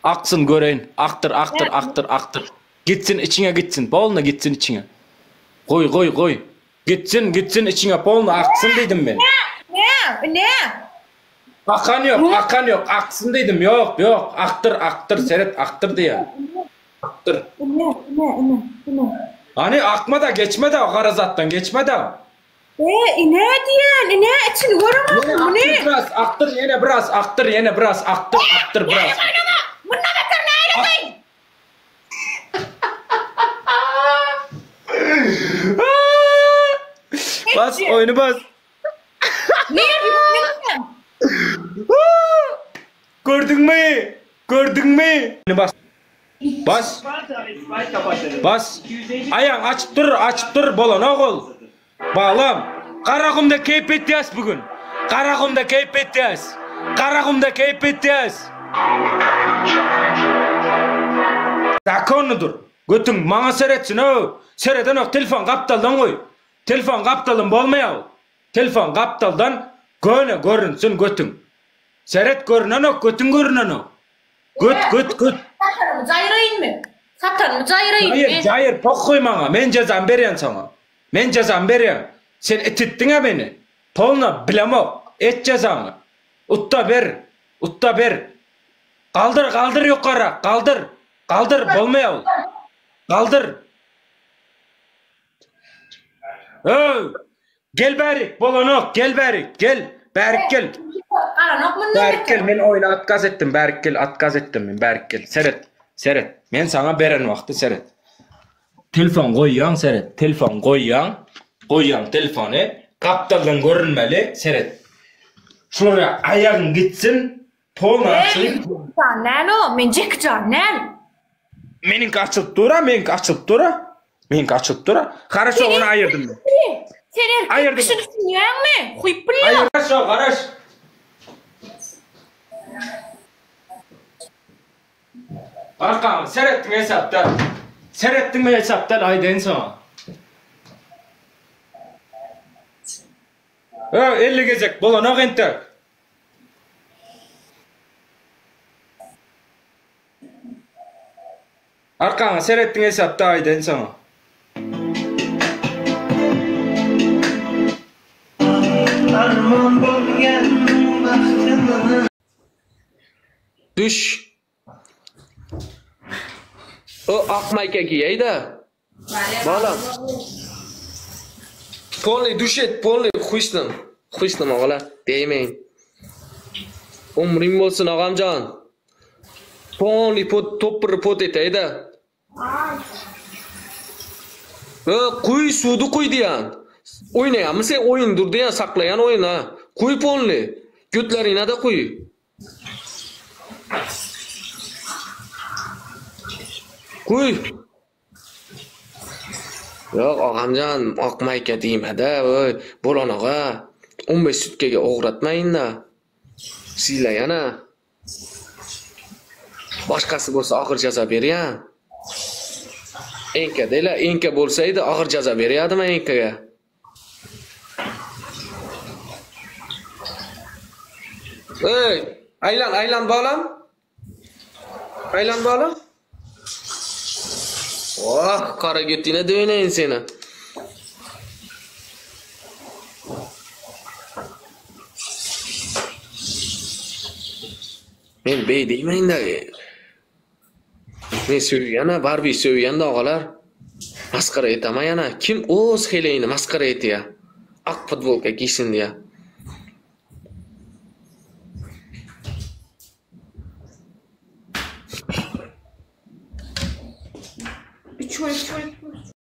Aksyn göreýin. Akdyr, akdyr, akdyr, akdyr. Gitsin içiňe gitsin. Polny gitsin içiňe. Goý, goý, goý. Gitsin, gitsin içiňe polny aksyn diýdim men. Ne? Ne? Akan ýok, akan ýok, aksyn diýdim. Ýok, ýok, akdyr, akdyr, seret, akdyr diýýän. Akdyr. Ine, ine, ine, ine. Hany akma-da, geçme-de, gara zatdan geçme-de. E, ine diýen, ine içini göreňokmy Ýene muny? akdyr biraz, akdyr, ýene biraz, akdyr, ýene biraz, akdyr, akdyr biraz. Ýene oýnama! Mundan beter nälesin? Bas, oýny bas. Gördüňmi? Gördüňmi? Bas. Bas. Bas. Aýaň açyp dur, açyp dur, bolanok ol. Balam, Garagumda keýp etýäs bu gün. Garagumda keýp etýäs. Garagumda keýp etýäs. Zakonnydyr. Götüň maňa seretsin-ow. Seredenok, telefon gapdaldan goý. Telefon gapdaldan bolmaýar ol. Telefon gapdaldan göne görünsin götüň. Seret görünenok götüň görünenok. Göt göt göt. Satanymy jaýraýynmy? Satanymy jaýraýynmy? Jaýyr jaýyr pohhuý maňa men jezamy berýän saňa. Men jezamy berýän. Sen ititdiňä meni. Polna bilemok. Et jezaňy. Utda ber. Utda ber. Galdyr galdyr ýokarrak galdyr. Galdyr bolmaýar ol. Galdyr. Öw! Gel bärik, bolanok, gel bärik, gel, bärik gel. Galanok mundan Bärik gel, men oýny otkaz etdim, bärik gel, otkaz etdim men, bärik gel. Seret, seret. Men saňa beren wagty seret. Telefon goýýaň, seret, telefon goýýaň, goýýaň telefony, gapdaldan görünmeli, seret. Şulara aýagyň gitsin, Polny açylyp. Jan näl o? Men Jeki jan näl? Meniňki açylyp dur-a, meniňki açylyp dur-a. Meniňki açylyp dur-a. Haraşo, ony aýyrdym men. Sen erkek kişi düşünýäňmi? Huýp bilýär. Haraşo, garaş. Arkaňy seretdiň hesap däl. Seretdiňmi hesap däl aýdaýyn saňa. Öý, 50 gezek bolanok entek. Arkaňa seretdiň hesapda aýdaýyn saňa. Arman bolýan bagtyma. Düş. O ak maýka giýeýdä. Balam. Polny duş et, polny huýsnym. Huýsnym ogala, diýmeýin. Umrym bolsun agamjan. Polny pot topry pot eteýdä. Ö, kuý sudy kuý diýän. Oýnaýanmy sen oýun dur diýän saklaýan oýun ha. Kuý polny. Götlerine-de kuý. Guý. Ýok agamjan ak maýka diýmedä öý bolanaga on beş sütkege ugratmaýynda sylaýana başgasy bolsa agyr jaza berýän enkä dälä enkä bolsaýdy agyr jaza berýädim enkäge. Eý, aýlan, aýlan balam. Aýlan balam. Oh, kara götüne döneýin seni. Men beý diýmeýin-de. Men söýýän-ä, Barbi söýýän dogalar. Masgara etamaýan-a. Kim oz heleýini masgara etýä? Ak futbolka giýsin diýä. Üç gün.